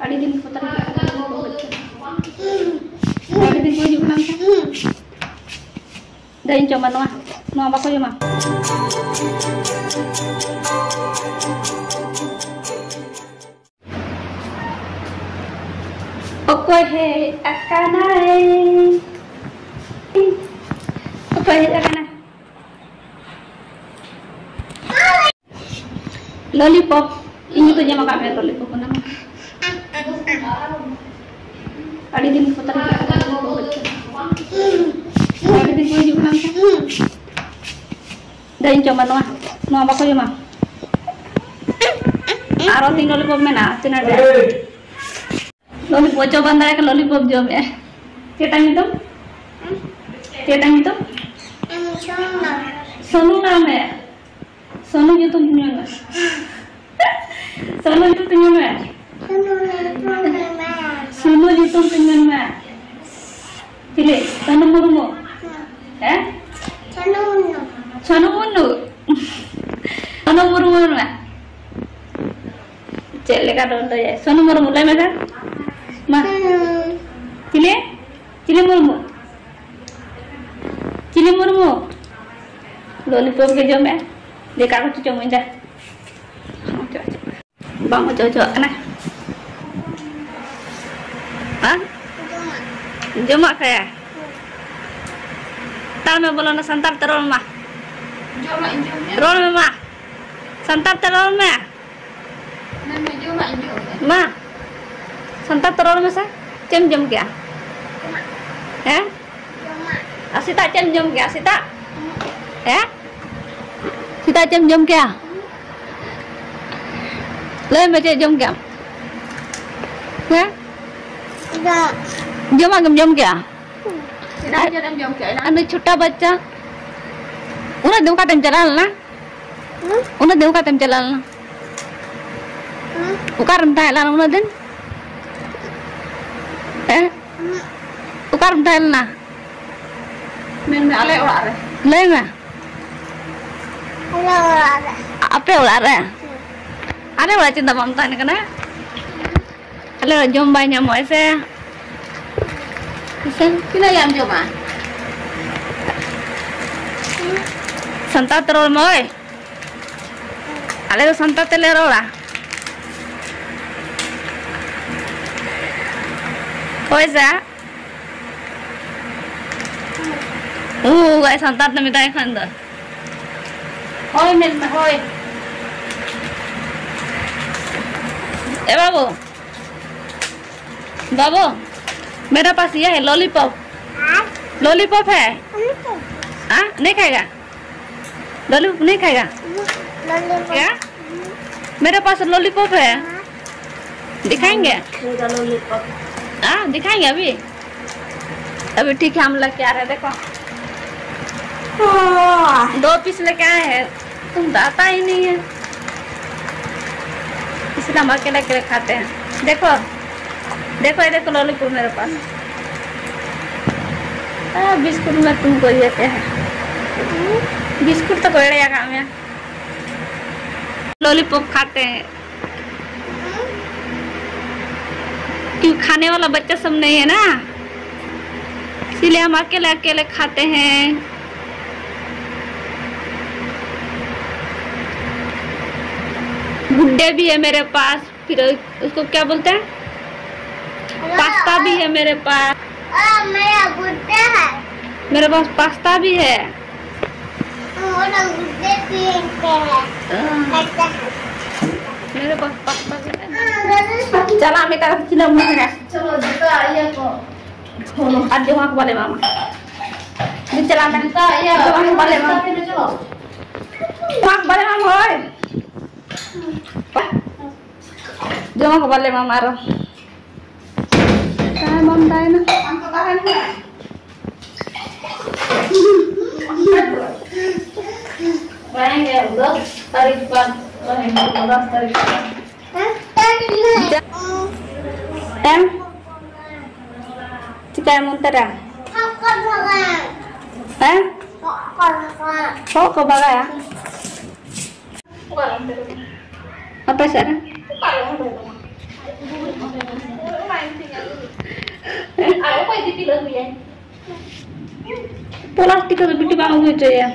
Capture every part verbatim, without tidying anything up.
ᱟᱹᱰᱤ ᱫᱤᱱ ᱠᱚ ᱛᱟᱞᱮ ᱟᱹᱰᱤ ᱫᱤᱱ ᱠᱚ ᱦᱤᱡᱩᱜ ᱠᱟᱱᱟ᱾ ᱫᱟᱹᱧ ᱡᱚᱢᱟ ᱱᱚᱣᱟ, ᱱᱚᱣᱟ ᱵᱟᱠᱚ ᱡᱚᱢᱟ᱾ ᱚᱠᱚᱭ ᱦᱮᱡ ᱟᱠᱟᱱᱟᱭ? ᱚᱠᱚᱭ ᱦᱮᱡ ᱟᱠᱟᱱᱟᱭ? ᱞᱚᱞᱤᱯᱚᱯ, ᱤᱧ ᱜᱮᱛᱚ ᱡᱚᱢ ᱟᱠᱟᱫ ᱢᱮ ᱞᱚᱞᱤᱯᱚᱯ ᱚᱱᱟ ᱢᱟ᱾ ᱟᱹᱰᱤ ᱫᱤᱱ ᱠᱚ ᱛᱟᱞᱮ ᱟᱹᱰᱤ ᱫᱤᱱ ᱠᱚ ᱦᱤᱡᱩᱜ ᱠᱟᱱᱟ᱾ ᱫᱟᱹᱧ ᱡᱚᱢᱟ ᱱᱚᱣᱟ, ᱱᱚᱣᱟ ᱵᱟᱠᱚ ᱡᱚᱢᱟ᱾ ᱟᱨᱚ ᱛᱤᱱ ᱞᱚᱞᱤᱯᱚᱯ ᱢᱮᱱᱟᱜᱼᱟ, ᱛᱤᱱᱟᱹᱜ ᱰᱷᱮᱨ? ᱞᱚᱞᱤᱯᱚᱯ, ᱪᱚ ᱵᱟᱝ ᱫᱟᱲᱮ ᱠᱟᱱᱟ, ᱞᱚᱞᱤᱯᱚᱯ ᱡᱚᱢᱮᱜᱼᱟ᱾ ᱪᱮᱫ ᱛᱟᱭ ᱧᱩᱛᱩᱢ? ᱪᱮᱫ ᱛᱟᱭ ᱧᱩᱛᱩᱢ? ᱥᱳᱱᱩ ᱱᱟᱢ ᱦᱮ᱾ ᱥᱳᱱᱩ ᱧᱩᱛᱩᱢ ᱛᱤᱧ ᱢᱮᱱᱟ᱾ ᱥᱳᱱᱩ ᱧᱩᱛᱩᱢ ᱛᱤᱧ ᱢᱮᱱᱟ᱾ ᱥᱳᱱᱩ ᱧᱩᱛᱩᱢ ᱛᱤᱧ ᱢᱮᱱᱟ᱾ ᱪᱤᱞᱤ? ᱥᱳᱱᱩ ᱢᱩᱨᱢᱩ? ᱦᱮᱸ? ᱥᱳᱱᱩ ᱢᱩᱨᱢᱩ᱾ ᱥᱳᱱᱩ ᱢᱩᱨᱢᱩ ᱢᱮᱱᱟ᱾ ᱪᱮᱫ ᱞᱮᱠᱟ ᱨᱚᱲ ᱫᱚᱭᱟ? ᱥᱳᱱᱩ ᱢᱩᱨᱢᱩ, ᱞᱟᱹᱭ ᱢᱮ ᱥᱮ᱾ ᱢᱟ᱾ ᱪᱤᱞᱤ? ᱪᱤᱞᱤ ᱢᱩᱨᱢᱩ? ᱪᱤᱞᱤ ᱢᱩᱨᱢᱩ? ᱞᱚᱞᱤᱯᱚᱯ ᱜᱮ ᱡᱚᱢᱮᱜᱼᱟ᱾ ᱫᱮᱠᱟ ᱠᱚ ᱪᱚ ᱢᱚᱡᱟ᱾ ᱵᱟᱝ ᱚᱪᱚ ᱚᱪᱚᱣᱟᱜ ᱠᱟᱱᱟ᱾ ᱦᱮᱸ? ᱡᱚᱢᱟᱜ ᱠᱷᱟᱭᱟ? ᱛᱟᱲ ᱢᱮ, ᱵᱚᱞᱚᱱᱟ, ᱥᱟᱱᱛᱟᱲ ᱛᱮ ᱨᱚᱲ ᱢᱟ᱾ ᱡᱚᱢᱟᱜ ᱤᱧ ᱡᱚᱢᱮᱜᱼᱟ᱾ ᱨᱚᱲ ᱢᱮ ᱢᱟ᱾ ᱥᱟᱱᱛᱟᱲ ᱛᱮ ᱨᱚᱲ ᱢᱮ᱾ ᱢᱮᱱᱢᱮ, ᱡᱚᱢᱟᱜ ᱤᱧ ᱡᱚᱢᱮᱜᱼᱟ᱾ ᱢᱟ, ᱥᱟᱱᱛᱟᱲ ᱛᱮ ᱨᱚᱲ ᱢᱮᱥᱮ᱾ ᱪᱮᱫ ᱮᱢ ᱡᱚᱢ ᱠᱮᱜᱼᱟ? ᱦᱮᱸ? ᱟᱨ ᱥᱮᱛᱟᱜ ᱪᱮᱫ ᱮᱢ ᱡᱚᱢ ᱠᱮᱜᱼᱟ? ᱥᱮᱛᱟᱜ? ᱦᱮᱸ? ᱥᱮᱛᱟᱜ ᱪᱮᱫ ᱮᱢ ᱡᱚᱢ ᱠᱮᱜᱼᱟ? ᱞᱟᱹᱭ ᱢᱮ, ᱪᱮᱫ ᱡᱚᱢ ᱠᱮᱜᱼᱟᱢ? ᱦᱮᱸ? ᱡᱚᱢᱟᱜ ᱜᱮᱢ ᱡᱚᱢ ᱠᱮᱜᱼᱟ? ᱮᱱᱟᱝ ᱪᱮᱫ ᱮᱢ ᱡᱚᱢ ᱠᱮᱜᱼᱟ? ᱮᱱᱟᱝ? ᱟᱨ ᱱᱩᱭ ᱪᱷᱳᱴᱟ ᱵᱟᱪᱪᱟ, ᱩᱱᱟᱹᱜ ᱫᱤᱱ ᱚᱠᱟᱛᱮᱢ ᱪᱟᱞᱟᱣ ᱞᱮᱱᱟ? ᱦᱩᱸ? ᱩᱱᱟᱹᱜ ᱫᱤᱱ ᱚᱠᱟᱛᱮᱢ ᱪᱟᱞᱟᱣ ᱞᱮᱱᱟ? ᱦᱩᱸ? ᱚᱠᱟᱨᱮᱢ ᱛᱟᱦᱮᱸ ᱞᱮᱱᱟ ᱩᱱᱟᱹᱜ ᱫᱤᱱ? ᱦᱮᱸ? ᱦᱩᱸ? ᱚᱠᱟᱨᱮᱢ ᱛᱟᱦᱮᱸ ᱞᱮᱱᱟ? ᱢᱮᱱ ᱢᱮ, ᱟᱞᱮ ᱚᱲᱟᱜ ᱨᱮ᱾ ᱞᱟᱹᱭ ᱢᱮ᱾ ᱟᱞᱮ ᱚᱲᱟᱜ ᱨᱮ᱾ ᱟᱯᱮ ᱚᱲᱟᱜ ᱨᱮ? ᱦᱩᱸ᱾ ᱟᱞᱮ ᱚᱲᱟᱜ ᱪᱮᱫᱟᱜ ᱵᱟᱢ ᱛᱟᱦᱮᱱ ᱠᱟᱱᱟ? ᱟᱞᱮ ᱡᱚᱢ ᱵᱟᱭ ᱧᱟᱢᱚᱜᱼᱟ ᱥᱮ᱾ ᱤᱥᱤᱱ ᱛᱤᱱᱟᱹᱜ ᱜᱟᱱ ᱡᱚᱢᱟ? ᱥᱟᱱᱛᱟᱲ ᱛᱮ ᱨᱚᱲ ᱢᱮ ᱳᱭ᱾ ᱟᱞᱮ ᱫᱚ ᱥᱟᱱᱛᱟᱲ ᱛᱮᱞᱮ ᱨᱚᱲᱟ᱾ ᱦᱳᱭ ᱥᱮ? ᱩ, ᱟᱡ ᱥᱟᱱᱛᱟᱲ ᱛᱮ ᱢᱮᱛᱟᱭ ᱠᱷᱟᱱ ᱫᱚ᱾ ᱦᱳᱭ ᱢᱮᱱ ᱢᱮ, ᱦᱳᱭ᱾ ᱮ ᱵᱟᱹᱵᱩ, बाबू, मेरे पास ये है लॉलीपॉप। लॉलीपॉप है। हाँ, नहीं खाएगा? लॉलीपॉप नहीं खाएगा? क्या? मेरे पास लॉलीपॉप है। दिखाएंगे? हाँ, दिखाएंगे अभी। अभी ठीक है, हम लेके आ रहे हैं, देखो। दो पीस लेके आए हैं, तुम तो आता ही नहीं है, इसलिए हम अकेले अकेले खाते हैं। देखो, देखो, ये देखो लॉलीपॉप मेरे पास। आ, बिस्कुट में तुमको ये क्या है? बिस्कुट तो कोई रहेगा हमें। लॉलीपॉप खाते हैं, क्यों खाने वाला बच्चा सब नहीं है ना, इसीलिए हम अकेले अकेले खाते हैं। गुड्डे भी है मेरे पास, फिर उसको क्या बोलते हैं, पास्ता भी है मेरे पास। मेरा गुड्डे है। मेरे पास पास्ता भी है। वो लोग गुड्डे पीते हैं। हाँ। मेरे पास पास्ता भी है। चला, मैं तेरा किलो मांगा। चलो, जूता आइए को। चलो, आज जो वहाँ वाले मामा। ये चला, मैं जूता आइए, वहाँ वाले मामा। चलो। वहाँ वाले मामा, ओए। ᱡᱚᱢᱟ ᱠᱚ ᱵᱟᱞᱮ ᱮᱢᱟᱢᱟ ᱟᱨᱚ᱾ ᱛᱟᱦᱮᱸ ᱵᱟᱢ ᱛᱟᱦᱮᱱᱟ᱾ ᱵᱟᱝ ᱜᱮ, ᱫᱚᱥ ᱛᱟᱹᱨᱤᱠᱷ ᱵᱟᱫ, ᱫᱚᱥ ᱛᱟᱹᱨᱤᱠᱷ ᱵᱟᱫ᱾ ᱮᱢ? ᱪᱤᱠᱟᱹᱭᱟᱢ ᱚᱱᱛᱮ ᱨᱮ? ᱦᱮᱸ? ᱦᱚᱸᱜ ᱠᱚ ᱵᱟᱜᱟᱭᱟ᱾ ᱟᱯᱮ ᱥᱮᱫ ᱨᱮ? ᱯᱞᱟᱥᱴᱤᱠ ᱫᱚ ᱵᱤᱴᱤ ᱵᱟᱝ ᱟᱹᱜᱩ ᱦᱚᱪᱚᱭᱟ᱾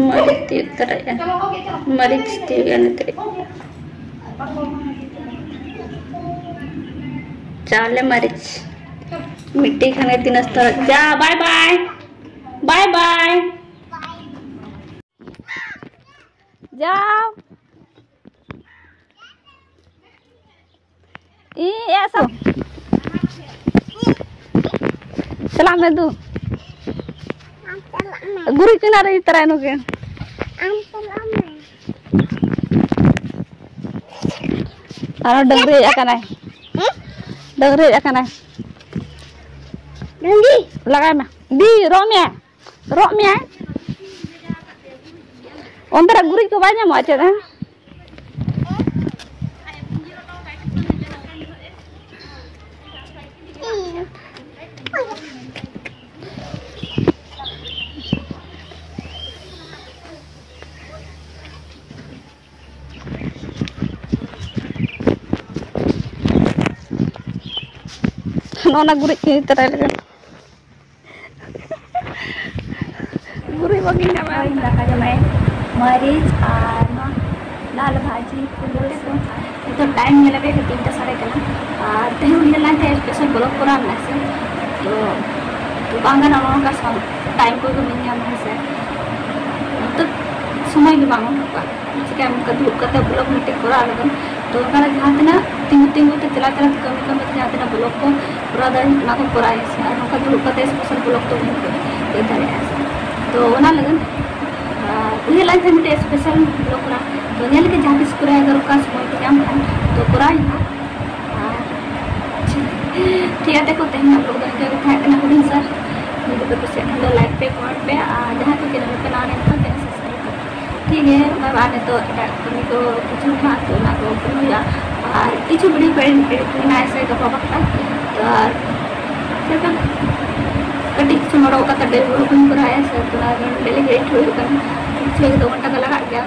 ᱢᱟᱹᱨᱤᱪ ᱛᱤᱭᱳᱜ ᱛᱚᱨᱟᱭᱮᱜᱼᱟ᱾ ᱢᱟᱹᱨᱤᱪ ᱛᱤᱭᱳᱜ ᱮᱱᱟ ᱛᱤᱨᱮ᱾ ᱪᱟᱣᱞᱮ ᱢᱟᱹᱨᱤᱪ᱾ ᱢᱤᱫᱴᱤᱡ ᱠᱷᱟᱱ ᱜᱮ ᱛᱤᱱᱟᱹᱜ ᱥᱛᱚᱨ᱾ ᱡᱟ, ᱵᱟᱭ ᱵᱟᱭ᱾ ᱵᱟᱭ ᱵᱟᱭ᱾ ᱡᱟᱣ᱾ ᱤᱧ ᱮ ᱥᱟᱶ᱾ ᱪᱟᱞᱟᱜ ᱢᱮ ᱫᱩ᱾ ᱟᱢ ᱪᱟᱞᱟᱜ ᱢᱮ᱾ ᱜᱩᱨᱤᱡ ᱪᱩᱱᱟ ᱨᱮ ᱤᱫᱤ ᱛᱚᱨᱟᱭ ᱱᱩᱠᱤᱱ᱾ ᱟᱢ ᱪᱟᱞᱟᱜ ᱢᱮ᱾ ᱟᱨᱚ ᱰᱟᱹᱝᱨᱤ ᱦᱮᱡ ᱟᱠᱟᱱᱟᱭ᱾ ᱦᱮᱸ? ᱰᱟᱹᱝᱨᱤ ᱦᱮᱡ ᱟᱠᱟᱱᱟᱭ᱾ ᱰᱟᱹᱝᱨᱤ? ᱞᱟᱜᱟᱭ ᱢᱮ᱾ ᱫᱤ, ᱨᱚᱜ ᱢᱮᱭᱟᱭ᱾ ᱨᱚᱜ ᱢᱮᱭᱟᱭ᱾ ᱚᱱᱛᱮ ᱨᱮ ᱜᱩᱨᱤᱡ ᱠᱚ ᱵᱟᱭ ᱧᱟᱢᱚᱜᱼᱟ ᱪᱮᱫ, ᱦᱮᱸ? ᱱᱚᱜᱼᱚ ᱱᱟ ᱜᱩᱨᱤᱡ ᱠᱚ ᱤᱫᱤ ᱛᱚᱨᱟᱭ ᱞᱟᱹᱜᱤᱫ᱾ ᱜᱩᱨᱤᱡ ᱵᱟᱹᱜᱤᱧ ᱧᱟᱢᱟ᱾ ᱦᱳᱭ, ᱫᱟᱠᱟ ᱡᱚᱢᱟᱭ᱾ ᱢᱟᱹᱨᱤᱪ ᱟᱨ ᱱᱚᱣᱟ ᱫᱟᱞ ᱵᱷᱟᱡᱤ, ᱠᱩᱸᱫᱽᱨᱤ ᱠᱚ᱾ ᱱᱤᱛᱚᱜ time ᱧᱮᱞ ᱯᱮ, ᱛᱤᱱᱴᱟ ᱥᱟᱲᱮ ᱠᱟᱱᱟ᱾ ᱟᱨ ᱛᱮᱦᱮᱧ ᱩᱭᱦᱟᱹᱨ ᱞᱮᱱ ᱛᱟᱦᱮᱸ special vlog ᱠᱚᱨᱟᱣ ᱨᱮᱱᱟᱜ ᱥᱮ, ᱛᱚ, ᱛᱚ ᱵᱟᱝ ᱜᱟᱱᱚᱜᱼᱟ, ᱱᱚᱝᱠᱟ ᱥᱚᱢ-, time ᱠᱚᱜᱮ ᱵᱟᱹᱧ ᱧᱟᱢᱟ, ᱦᱮᱸ ᱥᱮ᱾ ᱱᱤᱛᱚᱜ ᱥᱚᱢᱚᱭ ᱜᱮ ᱵᱟᱝ ᱦᱩᱭᱩᱜ ᱠᱟᱱᱟ᱾ ᱪᱤᱠᱟᱹᱭᱟᱢ, ᱚᱱᱠᱟ ᱫᱩᱲᱩᱵ ᱠᱟᱛᱮ vlog ᱢᱤᱫᱴᱮᱡ ᱠᱚᱨᱟᱣ ᱞᱟᱹᱜᱤᱫ᱾ ᱛᱚ, ᱚᱱᱠᱟᱱᱟᱜ ᱡᱟᱦᱟᱸ ᱛᱤᱱᱟᱹᱜ ᱛᱤᱸᱜᱩ ᱛᱤᱸᱜᱩ ᱛᱮ, ᱪᱟᱞᱟᱣ ᱪᱟᱞᱟᱣ ᱛᱮ, ᱠᱟᱹᱢᱤ ᱠᱟᱹᱢᱤ ᱛᱮ ᱡᱟᱦᱟᱸ ᱛᱤᱱᱟᱹᱜ vlog ᱠᱚ ᱠᱚᱨᱟᱣ ᱫᱟᱲᱮᱭᱟᱜ, ᱚᱱᱟ ᱠᱚ ᱠᱚᱨᱟᱣ ᱦᱩᱭᱩᱜᱼᱟ᱾ ᱟᱨ ᱱᱚᱝᱠᱟ ᱫᱩᱲᱩᱵ ᱠᱟᱛᱮ special vlog ᱫᱚ ᱵᱟᱹᱧ ᱠᱚᱨᱟᱣ ᱫᱟᱲᱮᱭᱟᱜᱼᱟ᱾ ᱛᱚ, ᱚᱱᱟ ᱞᱟᱹᱜᱤᱫ, ᱟᱨ, ᱩᱭᱦᱟᱹᱨ ᱞᱮᱫ ᱛᱟᱦᱮᱸ ᱢᱤᱫᱴᱮᱡ special vlog ᱠᱚᱨᱟᱣ᱾ ᱛᱚ, ᱧᱮᱞ ᱞᱮᱜᱮ ᱡᱟᱦᱟᱸ ᱛᱤᱥ ᱠᱚᱨᱮ ᱟᱜᱟᱨ ᱚᱱᱠᱟ ᱥᱚᱢᱚᱭ ᱠᱚ ᱧᱟᱢ ᱠᱷᱟᱱ, ᱛᱚ, ᱠᱚᱨᱟᱣ ᱦᱩᱭᱩᱜᱼᱟ᱾ ᱟᱨ ᱴᱷᱤᱠ ᱜᱮᱭᱟ, ᱛᱮᱠᱚ ᱛᱮᱦᱮᱧᱟᱜ vlog ᱫᱚ ᱱᱤᱝᱠᱟᱹ ᱜᱮ ᱛᱟᱦᱮᱸ ᱠᱟᱱᱟ, ᱦᱩᱰᱤᱧ ᱥᱟᱨ᱾ ᱡᱩᱫᱤ ᱯᱮ ᱠᱩᱥᱤᱭᱟᱜ ᱠᱷᱟᱱ ᱫᱚ like ᱯᱮ, comment ᱯᱮ, ᱟᱨ ᱡᱟᱦᱟᱸᱭ ᱠᱚ channel ᱨᱮᱯᱮ ᱱᱟᱣᱟ ᱞᱮᱱᱠᱷᱟᱱ channel subscribe ᱯᱮ᱾ ᱴᱷᱤᱠ ᱜᱮ, ᱵᱟᱭ ᱵᱟᱭ, ᱱᱤᱛᱚᱜ ᱮᱴᱟᱜ ᱠᱟᱹᱢᱤ ᱠᱚ ᱠᱤᱪᱷᱩ ᱢᱮᱱᱟᱜᱼᱟ, ᱛᱚ ᱚᱱᱟ ᱠᱚ ᱠᱟᱹᱢᱤ ᱦᱩᱭᱩᱜᱼᱟ᱾ ᱟᱨ ᱠᱤᱪᱷᱩ video ᱠᱚ edit, edit ᱢᱮᱱᱟᱜᱼᱟ ᱥᱮ ᱜᱟᱯᱟ ᱵᱟᱠᱷᱨᱟ, ᱛᱚ ᱟᱨ ᱪᱮᱫ ᱞᱮᱠᱟ ᱠᱟᱹᱴᱤᱡ ᱥᱚᱢᱚᱭ ᱚᱰᱚᱠ ᱠᱟᱛᱮ daily vlog ᱠᱚᱧ ᱠᱚᱨᱟᱣᱮᱫᱼᱟ ᱥᱮ, ᱛᱚ ᱚᱱᱟ daily edit ᱦᱩᱭᱩᱜ ᱠᱟᱱᱟ, ᱪᱷᱚᱭ ᱥᱟᱛ ᱜᱷᱚᱱᱴᱟ ᱫᱚ ᱞᱟᱜᱟᱜ ᱜᱮᱭᱟ᱾